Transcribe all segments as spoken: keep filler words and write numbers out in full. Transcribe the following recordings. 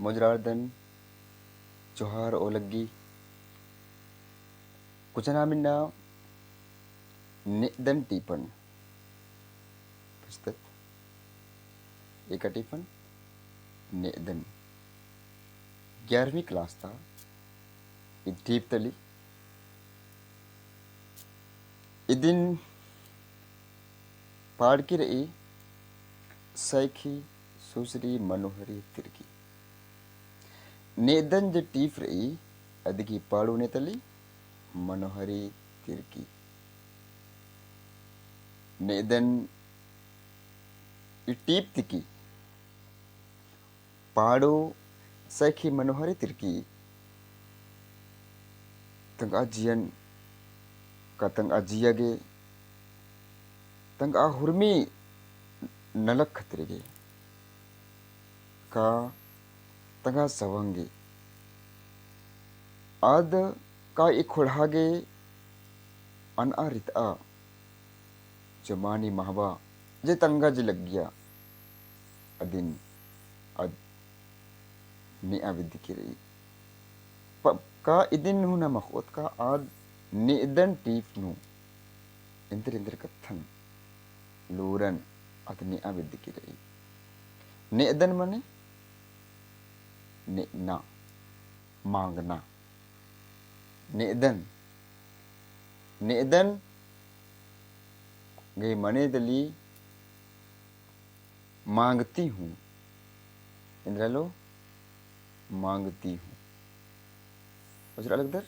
मोजरारदन जोहार ओलग्गी। कुछ नाम इन्ना नेदन टीपन। पुस्तक एका टीपन नेदन। ग्यारहवीं class ता ईद टीप तली। इदिन पाड़की रई सैखी सुसरी मनोहरी तिरकी। नेदन जे टीप रई अदिगी पाड़ू ने तली मनोहरी तिरकी। नेदन ई टीप तिकी पाड़ो सैखी मनोहरी तिरकी। तंगआ जियन का तंगआ जिया गे, तंगआ हुरमी नलख खतरी गे, का तंगआ सवंग गे, आद का ई खोड़हा गे अनआ रितआ जमानी महबा जे तंगआ जे लग्गिया अदिन आद नेआ बिद्दकी रई। प-, का इदिन हूँ नमख ओत का आद नेदन टीप नू एन्देर एन्देर कत्थन लूरन आद नेआ बिद्दकी रई। नेदन मने नेना, मांगना। नेदन, नेदन गही मने तली मांगती हूँ। एन्देर आलो? मांगती हूँ। ओजरा लगदर?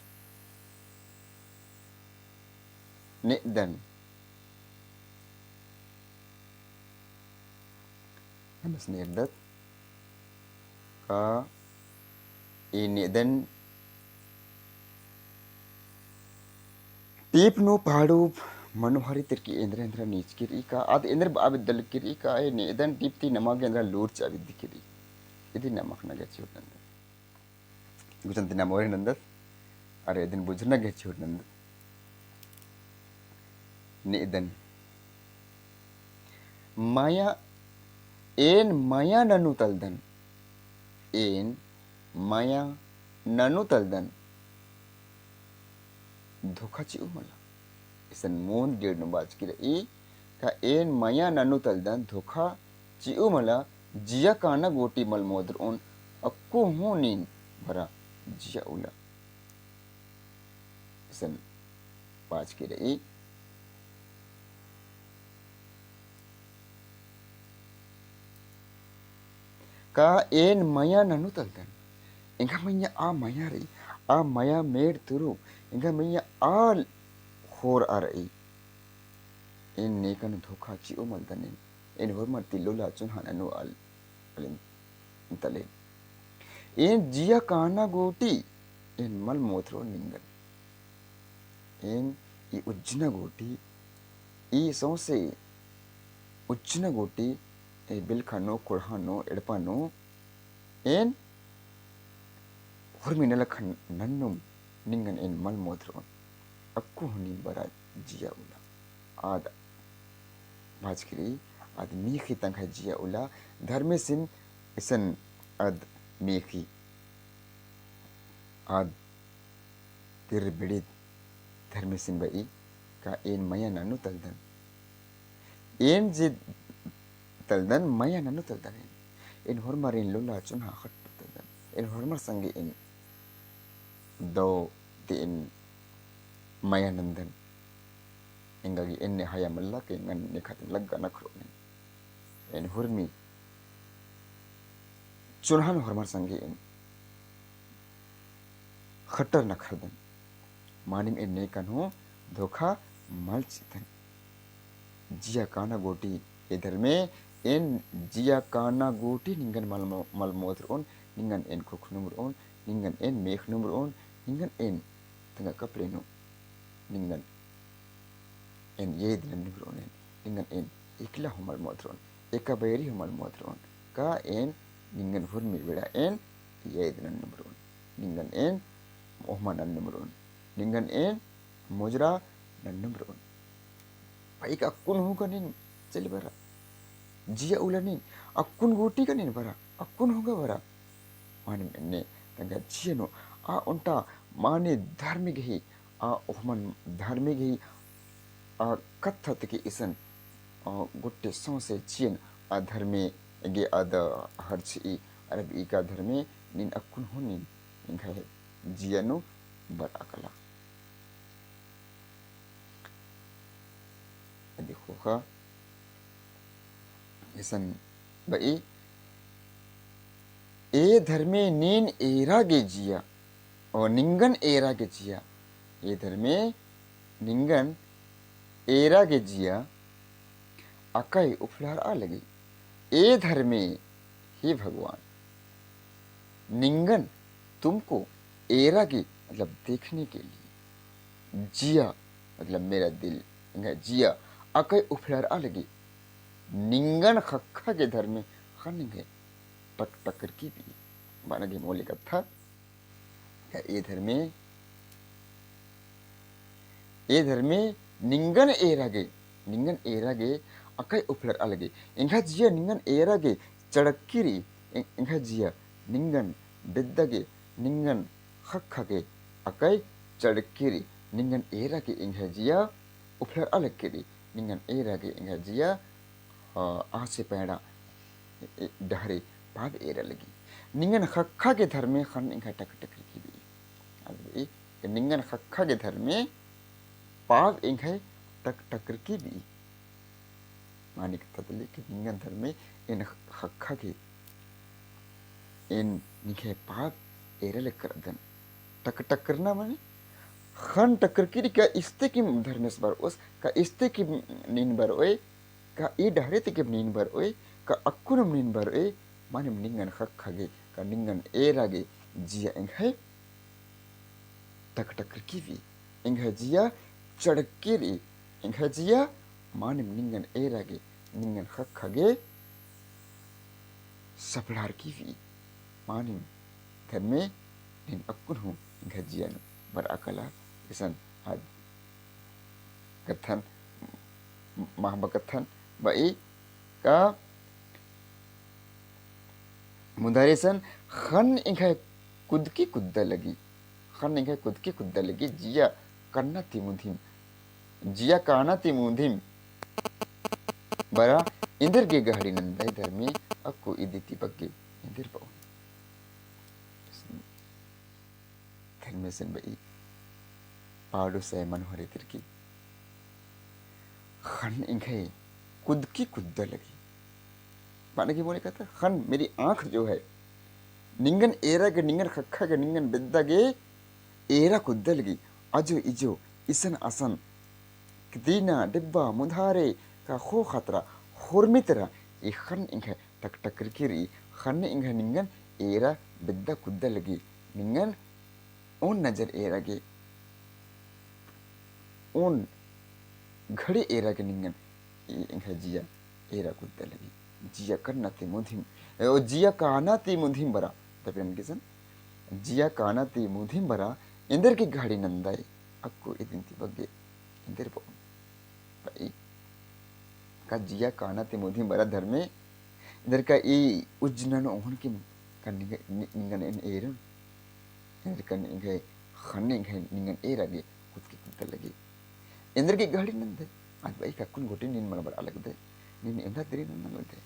नेदन। नमस नेदत का ई नेदन टीप नू पाड़ू मनोहरी तिरकी एन्देर एन्देर नीचकी रई का आद एन्देर बआ बिद्दलकी रई का ई नेदन टीप ती नमा गे एन्देर लूर चिआ बिद्दकी रई। इदिन नमखना गे चिहुट नन्दत। गुचन ती नमोरे नन्दत। अरे इदिन बुझुरना गे चिहुट नन्दत। नेदन। मया, एन मया ननू तलदन। एन मया ननू तलदन। धोखा चिऊ मला। इसन मोन्द गेड़ नू बाचकी रई का एन मया ननू तलदन धोखा चिऊ मला, जिया काना गोटी मल मोदरओन अक्कु हूँ नीन बरा जिया उला। इसन बाचकी रई। का एन मया ननू तलदन। एंगा मइय्याँ आ मया रई, आ मया मेड़ तुरु, एंगा मइय्याँ आ होरआ रई। एन नेकन धोखा चिऊ मलदन एन। एन होरमर ती लोला चुन्हा ननू आल, आलिन तले। एन जिया काना गोटी, एन मल मोथरो निंगन। एन ई उज्जना गोटी, ई सौंसे उज्जना गोटी, ए बिलखा नू, कुड़हा नू, एड़पा नू, एन हुरमी नलखन नन्नुम निंगन एन मल मोथरोन। अक्कु हूँ नीन बरा जिया उला। आद बाचकी रई, आद मीख़ी तंग्है जिया उला, धर्मेसिन इसन आद मीख़ी। आद तिर बिड़ित धर्मेसिन बई का एन मया ननू तलदन। एन जे तलदन मया ननू तलदन एन। एन होरमर एन लोला चुन्हा ख़ट्ट तलदन। एन होरमर संगे एन दव ती एन मया नन्दन। एंगा गे एन्ने हया मल्ला के एंगन नेखा ती लग्गा नखरोन एन। एन हुरमी चुन्हन होरमर संगे एन ख़ट्टर नखरदन। मानिम एन नेकन हूँ धोखा मल चिअदन। जिया काना गोटी ए धर्मे, एन जिया काना गोटी निंगन मल मो-, मल मोथरोन, निंगन एन खुखनुम रओन, निंगन एन मेखनुम रओन, निंगन एन तंगआ कपले नू निंगन एन येद नन्नुम रओन एन, निंगन एन एकला हूँ मल मोथरोन, एका बैरी हूँ मल मोथरोन, का एन निंगन हुरमी बेड़ा एन येद नन्नुम रओन, निंगन एन ओहमा नन्नुम रओन, निंगन एन मोजरा नन्नुम रओन। पइक अक्कुन हूँ का नीन चल बरा। जिया उला नीन अक्कुन गोटी का नीन बरा, अक्कुन हूँ का बरा। मानिम एन्ने तंग्है जिया नू आ ओन्टा माने धर्मे गही, आ ओहमन धर्मे गही, आ कत्था तिके इसन, आ गोट्टे सौंसे जियन आ धर्मे गे आद हरछी, अरा बई का धर्मे नीन अक्कुन हूँ नीन एंग्है जिया नू बरआ कला। अदी ख़ोख़ा इसन बई, ए धर्मे नीन एरा गे जिया, ओ निंगन एरा गे जिया, ए धर्मे निंगन एरा गे जिया, अकय उफलरआ लगी। ए धर्मे, हे भगवान, निंगन, तुमको एरा गे, मतलब देखने के लिए, जिया, मतलब मेरा दिल, एंग्है जिया अकय उफलरआ लगी। निंगन ख़क्खा गे धर्मे ख़न्न एंग्है टक टकरकी बई। बअना गे मोले कत्था का ए धर्मे, ए धर्मे निंगन एरा गे, निंगन एरा गे अकय उफलरआ लगी। एंग्है जिया निंगन एरा गे चड़क्की रई, एं-, एंग्है जिया निंगन बेद्दा गे, निंगन ख़क्खा गे अकय चड़क्की रई, निंगन एरा गे एंग्है जिया उफलरआ लगी रई, निंगन एरा गे एंग्है जिया अ, आसे पैड़ा, ए, ए, डहरे पाद एरा लगी। निंगन ख़क्खा गे धर्मे ख़न्न एंग्है टक टकरकी बई। अद बई, निंगन ख़क्खा गे धर्मे पाद एंग्है टक टकरकी बई। माने कत्था तली कि निंगन धर्मे एन ख़क्खा गे, एन निंग्है पाद एरा लगी रअदन। टक टकरना माने ख़न्न टकरकी रई का इस्ते कि धर्मेस बरओस, का इस्ते कि नीन बरओय, का ई डहरे तिके नीन बरओय, का अक्कुनुम नीन बरओय, मानिम निंगन ख़क्खा गे, का निंगन एरा गे, जिया एंग्है टक टकरकी बई, एंग्है जिया चड़क्की रई, एंग्है जिया मानिम निंगन एरा गे, निंगन ख़क्खा गे सफलारकी बई। मानिम धर्मे नीन अक्कुन हूँ एंग्है जिया नू बरआ कला। इसन आद कत्थन, महबा कत्थन बई का मुदारे सन ख़न्न एंग्है कुदकी कुद्दा लगी, ख़न्न एंग्है कुदकी कुद्दा लगी, जिया काना ती मुन्धिम, जिया काना ती मुन्धिम बरा एन्देर गे गहड़ी नन्दय धर्मे अक्कु इदी ती बग्गे एन्देर बओन। धर्मेसन बई पाडो सय मनोहर एन्देर की ख़न्न एंग्है कुदकी कुद्दा लगी। माने कि मोले कहता, ख़न्न मेरी आँख जो है, निंगन एरा गे, निंगन ख़क्खा गे, निंगन बेद्दा गे एरा कुद्दा लगी। अजो इजो इसन असन किदीना डिब्बा मुधारे का ख़ोख़ा तरा होरमी तरा ई ख़न्न एंग्है टक टकरकी रई। ख़न्न एंग्है निंगन एरा बेद्दा कुद्दा लगी। निंगन ओन नजर एरा गे, ओन घड़ी एरा गे निंगन ए-, एंग्है जिया एरा कुद्दा लगी। जिया काना ती मुन्धिम, ए, ओ जिया काना ती मुन्धिम बरा, तपिरन किसन, जिया काना ती मुन्धिम बरा, एन्देर गे गहड़ी नन्दय, अक्कु इदिन ती बग्गे एन्देर बओन। बई का जिया काना ती मुन्धिम बरा धर्मे, एन्देर का ई उज्जना नू ओहन किम का निंग-, नि-, निंगन एन एरन। एन्देर का निंग्है ख़न्न एंग्है निंगन एरा गे कुदकी कुद्दा लगी। एन्देर गे गहड़ी नन्दय, आद बई का अक्कुन गूटी नीन मल बरआ लगदय, नीन एवंदा दिरी नन्ना लगदय।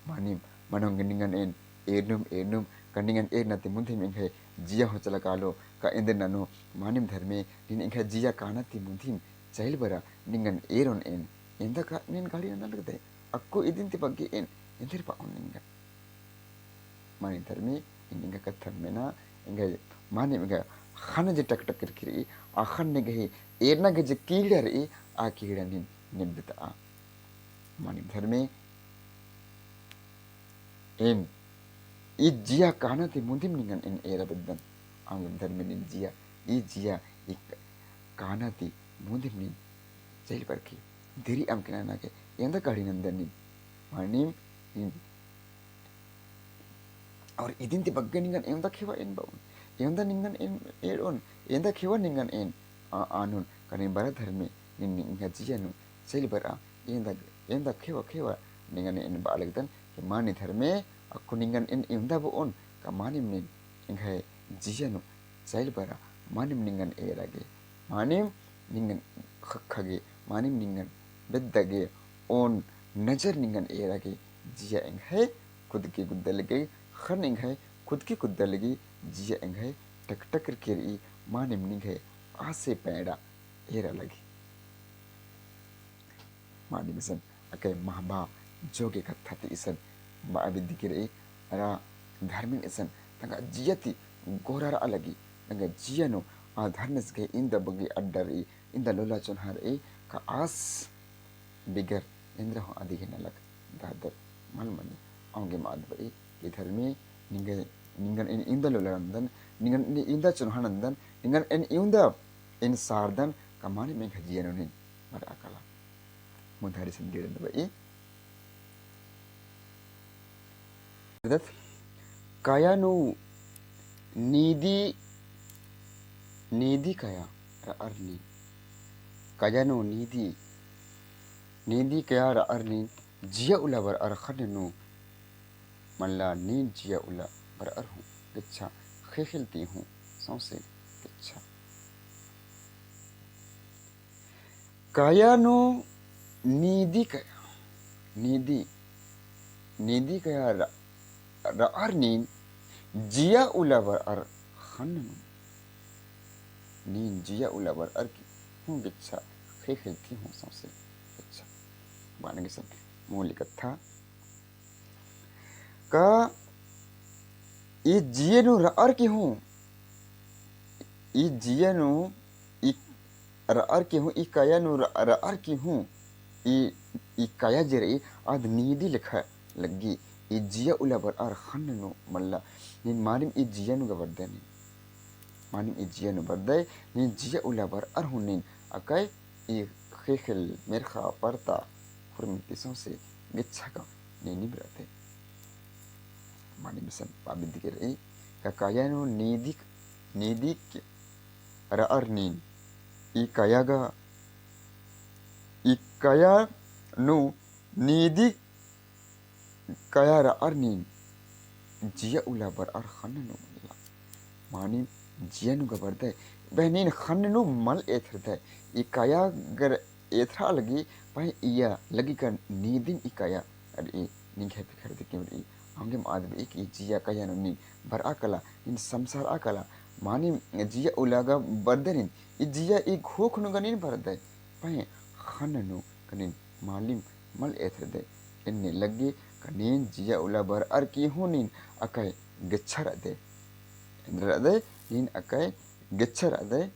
मानिम, मनोंग निंगन एन एरनुम, एरनुम, का निंगन एरना ती मुन्धिम एंग्है जिया हूँ चला कालो, का एन्देर ननो, मानिम धर्मे, नीन एंग्है जिया काना ती मुन्धिम चइल बरा, निंगन एरोन एन, एवंदा का नीन गहड़ी नन्ना लगदय, अक्कु इदिन ती बग्गे एन, एन्देर बओन निंगन। मानिम धर्मे, एन एंगा कत्थन मेना, एंगा मानिम एंगा ख़न्न जे टक टकरकी रई, आ ख़न्न गही एरना गे जे कीड़ा रई, आ कीड़ा नीन नेम्बदतआ। मानिम धर्मे, एन ई जिया काना ती मुन्धिम निंगन एन एरा बेद्दन। आंगन धर्मे नीन जिया, ई जिया, ई काना ती मुन्धिम नीन चइल बरकी। दिरी अमके नना गे, एवंदा गहड़ी नन्दन नीन। मानिम, नीन और इदिन ती बग्गे निंगन एवंदा खेवा एन बओन, एवंदा निंगन एन एड़ोन, एवंदा खेवा निंगन एन आ-, आनोन, का नीन बरा धर्मे, नीन निंगा जिया नू चइल बरआ, एवंदा, एवंदा खेवा, खेवा निंगन एन बआ लगदन, कि मानिम धर्मे, अक्कु निंगन एन एवंदा बओन, का मानिम नीन एंग्है जिया नू चइल बरा, मानिम निंगन एरा गे, मानिम निंगन ख़क्खा गे, मानिम निंगन बेद्दा गे, ओन नजर निंगन एरा गे, जिया एंग्है खुद की कुद्दा लगी, ख़न्न एंग्है खुद की कुद्दा लगी, जिया एंग्है टकटक केरई, मानिम निंग्है आसे पैड़ा एरा लगी। मानिम इसन अकय महबा जोगे कत्था ती इसन बआ बिद्दी केरई, अरा धर्मेन इसन तंग्है जिया ती गोहरारआ लगी, तंग्है जिया नू आ धर्मेस गही इवंदा बग्गे अड्डा रई, इवंदा लोला चोन्हा रई, का आस बिगर एन्दरा हूँ अदिगे नलख दहदर मल मनी। औंगे माद बई कि धर्मे निंगन, निंगन एन इवंदा लोला नंदन, निंगन एन इवंदा चोन्हा नंदन, निंगन एन इवंदा एन सारदन, का मानिम एंग्है जिया नू नीन बरआ कला। मुन्धारी संगीरन बई। काया नू नीदी, नीदी काया रअर नीन। काया नू नीदी, नीदी काया रअर नीन, जिया उल्ला बरअर ख़न्न नू मल्ला नीन जिया उल्ला बरअर हूँ गेच्छा, ख़ेख़ेल ती हूँ सौंसे गेच्छा। काया नू नीदी काया, नीदी, नीदी काया र-, रअर नीन जिया उल्ला बरअर ख़न्न नू। नीन जिया उल्ला बरअर की हूँ गेच्छा, ख़ेख़ेल ती हूँ सौंसे गेच्छा। बानगे सन मूली कत्था। का ई जिया नू रअर की हूँ, ई जिया नू, ई रअर की हूँ, ई काया नू र-, रअर की हूँ, ई, ई काया जे रई, आद नीदी लेखा लग्गी, ई जिया उल्ला बरअर ख़न्न नू मल्ला, नीन मानिम ई जिया नू गा बरदय नीन। मानिम ई जिया नू बरदय, नीन जिया उल्ला बरअर हूँ नीन, अकय ई ख़ेख़ेल मेर्ख़ा परता हुरमी ती सौंसे गेच्छा का नीनिम रअदय। मानिम इसन बआ बिद्दी केरई, का काया नू नीदी, नीदी रअर नीन, ई काया गा, ई काया नू नीदी काया रअर नीन जिया उल्ला बरअर ख़न्न नू मल्ला। मानिम जिया नू गा बरदय, बह नीन ख़न्न नू मल एथरदय। ई काया गर एथरआ लगी, पहें इया लगी का नीदिम ई काया रई, निंग्है ख़ेख़ेल ती किम रई। औंगे माद बई कि ई जिया काया नू नीन बरआ कला, नीन समसरआ कला। मानिम जिया उल्ला गा बरदय नीन, ई जिया ई घोख नू गा नीन बरदय, पहें ख़न्न नू का नीन मालिम मल एथरदय। एन्ने लग्गी का नीन जिया उल्ला बरअर की हूँ नीन अकय गेच्छा रअदय। एन्ने रअदय नीन अकय गेच्छा रअदय।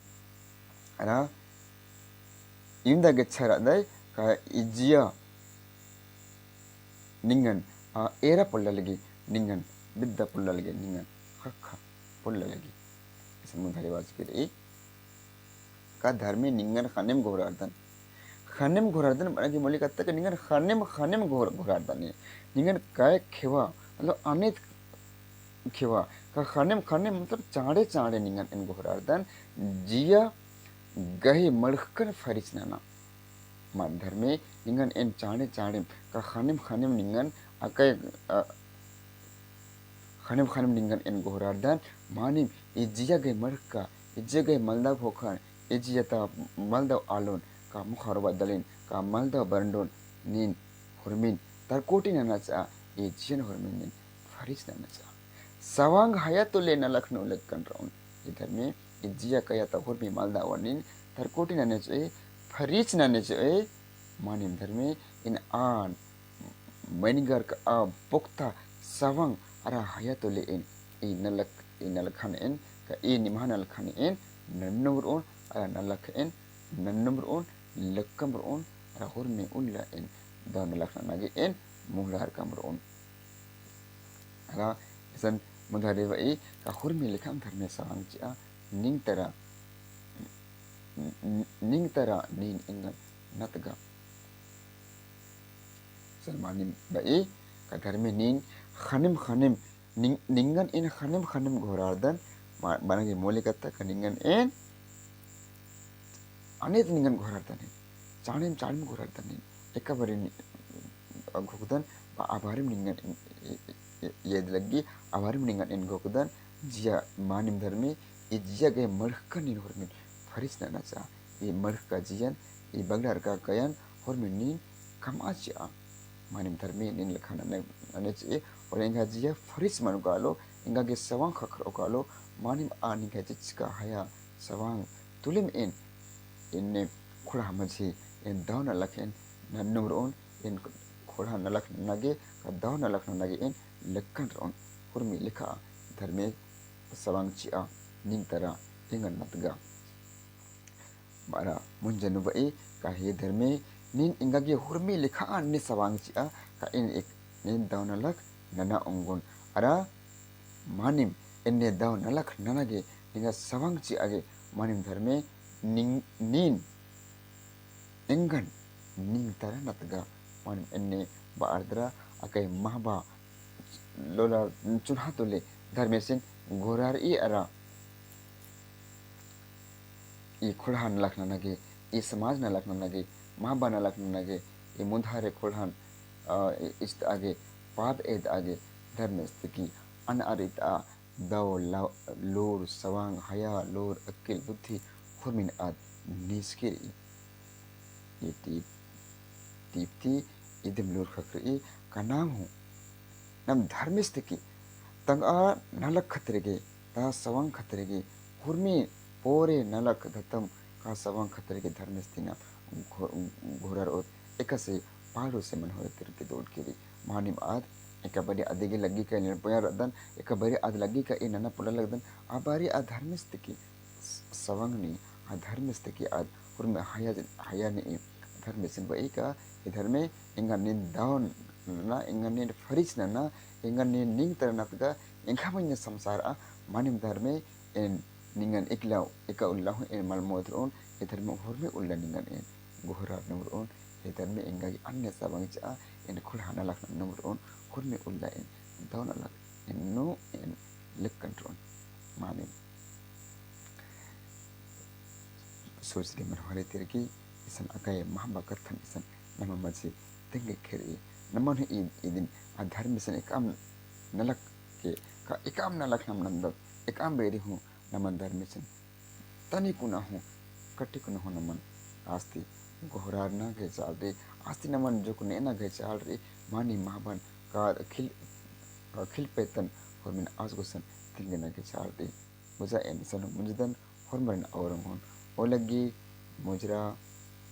अरा इवंदा गेच्छा रअदय का ई जिया निंगन आ एरा पोल्ला लगी, निंगन बिद्दा पोल्ला लगी, निंगन ख़क्खा पोल्ला लगी। इसन मुन्धारी बाचकी रई। का धर्मे निंगन ख़नेम गोहरारदन। ख़नेम गोहरारदन, माने कि मूली कत्था का निंगन ख़नेम, ख़नेम गोहर-, गोहरारदन। निंगन काय खेवा, मतलब अनेत खेवा, का ख़नेम, ख़नेम मतलब चाँड़े, चाँड़े निंगन एन गोहरारदन। जिया गही मड़ख़कन फरिच नना। मानिम धर्मे निंगन एन चाँड़े, चाँड़े, का ख़नेम, ख़नेम निंगन अकय, अ, ख़नेम ख़नेम निंगन एन गोहरारदन। मानिम ई जिया गही मड़ख़का, ई जिया गही मलदव ख़ोख़न, ई जिया ता मलदव आलोन, का मुखारो बदलिन, का मलदव बरंडोन, नीन हुरमिन तरकोटी नना चाहा, ई जियन हुरमिन नीन फरिच नना चाहा। सवांग हया तोले नलख नू लक्कन रओन। ई धर्मे ई जिया काया ता हुरमी मलदव नीन तरकोटी नने चोए, फरिच नने चोए। मानिम धर्मे एन आन मनिगर का आ पोक्ता सवंग अरा हया तोले एन ई नलख, ई नलखन एन का ई निम्हा नलखन एन नन्नुम रओन अरा नलख एन नन्नुम रओन, लक्कम रओन अरा हुरमी उल्ला एन दव नलख नना गे एन मुहलारकम रओन। अरा इसन मुन्धारी बई का हुरमी लेखम धर्मे सवंग चिआ निंग तरा, निंग तरा नीन एंगन नतगा। इसन मानिम बई का धर्मे नीन ख़नेम ख़नेम निंग-, निंगन एन ख़नेम ख़नेम गोहरारदन, मा-, माने कि मूली कत्था का निंगन एन अनेत निंगन गोहरारदन एन, चाँड़ेम चाँड़ेम गोहरारदन एन, एका बारी नि-, घोखदन, बा-, आ बारीम निंगन एन, ए-, ए-, एद लग्गी, आ बारी में निंगन एन गोकदन, जिया मानिम धर्मे, ई जिया गे मड़खका नीन हुरमिन फरिस नना चिआ। ई मड़खका जियन, ई बगड़ारका कयन हुरमिन नीन कमआ चिआ। मानिम धर्मे नीन लेखा नने, नने चिए, और एंगा जिया फरिस मनो कालो, एंगा गे सवांग ख़क्खरओ कालो, मानिम आ निंग्है चिचका हया सवांग तुलिम एन, एन्ने ख़ोंड़हा मझी एन दव नलख एन नन्नुम रओन, एन ख़ोंड़हा नलख नना गे, का दव नलख नना गे एन लेक्कन रओन। हुरमी लेखा धर्मे सवांग चिआ, निंग तरा एंगन नतगा। बअरा मुंजा नू बई का हे धर्मे, नीन एंगा गे हुरमी लेखा अन्ने सवांग चिआ, का एन एक, नीन दव नलख नना ओंगोन। अरा मानिम एन्ने दव नलख नना गे निंगा सवांग चिआ गे मानिम धर्मे निंग, नीन एंगन निंग तरा नतगा। मानिम एन्ने बअर दरा अकय महबा लोला चुन्हा तुले धर्मेसिन गोहरारई अरा ई ख़ोंड़हा नलख नना गे, ई समाज नलख नना गे, महबा नलख नना गे, ई मुन्धारे ख़ोंड़हन, अ, इस्तआ गे, पाद एदआ गे, धर्मेस तिकी अनअर इतआ दव ला-, लोर सवांग हया, लोर अक्किल बुद्धि हुरमिन आद निसकी रई। ई टीप, टीप ती इदिम लोर ख़क्खरई का नाम हूँ नम धर्मेस तिकी तंगआ नलख खतरी गे, ता सवांग खतरी गे, हुरमी पोरे नलख धतम का सवांग खतरी गे धर्मेस ती ना घो-, घोररओत। एकासे पाड़ोसे मन होरे तिरके दोड़की रई। मानिम आद एका बारी अदिगे लग्गी का एन पोया रअदन, एका बारी आद लग्गी का एन नना पोल्ला लगदन, आ बारी आद धर्मेस तिकी स-, सवांग नी, आ धर्मेस तिकी आद हुरमी हया, हया नी। धर्मेसिन बई का, हे धर्मे, एंगन नीन दव नना, एंगन नीन फरिस नना, एंगन नीन निंग तरा नतगा, एंग्है मइय्याँ संसारआ, मानिम धर्मे, एन निंगन एकला, एका उल्ला हूँ एन मल मोद रओन, हे धर्मे हुरमी उल्ला निंगन एन गोहरारनुम रओन, हे धर्मे एंगा गे अन्ने सवांग चिआ, एन ख़ोंड़हा नलख नन्नुम रओन, हुरमी उल्ला एन दव नलख एन्नु एन लेक्कन रओन। मानिम सोचरी मन होरे तिरकी इसन अकय महबा कत्थन इसन नमन मझी तेंगे खेरी। नमन हूँ ई, इदिन आ धर्मेसिन एकअम नलख के, का एकअम नलख नम नन्दत, एकअम बेरी हूँ नमन धर्मेसिन तनी कुना हूँ, कटी कुना हूँ नमन आस्ती गोहरारना गे चाड़ रई, आस्ती नमन जोक नेना गे चाड़ रई, मानिम महबन का खिल, का खिल पेतन हुरमिन आस गुसन तिंगना गे चाड़ रई। मुजा एन इसन मुंजदन होरमरिन औरंग हूँ। ओ लग्गी मुजरा,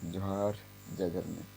जोहार, जय धर्मे।